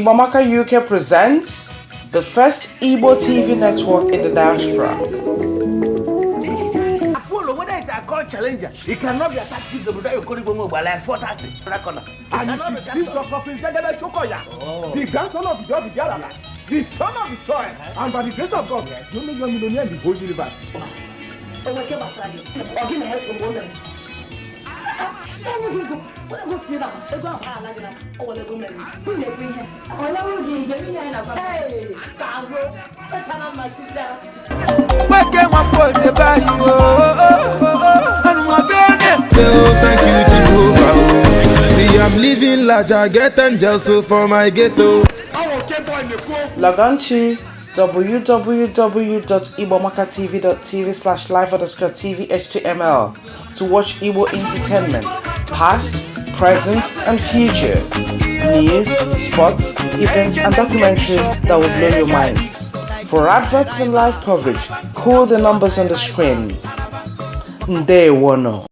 Igbomaka UK presents the first Igbo TV network in the diaspora. Apollo, whether it's a call challenger, it cannot be attached to the Buddha Okorigbo Mobile like 430. That corner. It And cannot it be is this captured. Dr. Prince Jegede Shokoya, the grandson of the Obidialala, the son of the soil, and by the grace of God, the only young millionaire in the whole universe. Enwe ke gbasara gị, ọ gị na ha so mgbe o mere enye gị ego were ego tinye n'akpa ego ahụ ha ala gị n'aka. O were ego mere ị na-ekwu ihe ọlọrụ gị njem ihe anyị na-agwa ka ahụ echara mma chichara. Weke nwa ebe anyị Say, oh, thank you, Jehovah. Oh. See, I'm living large, I get angels so for my ghetto. Log on to www.igbomakatv.tv/live_tvhtml to watch Igbo entertainment, past, present, and future, news, sports, events, and documentaries that will blow your minds. For adverts and live coverage, call the numbers on the screen. Ndewono.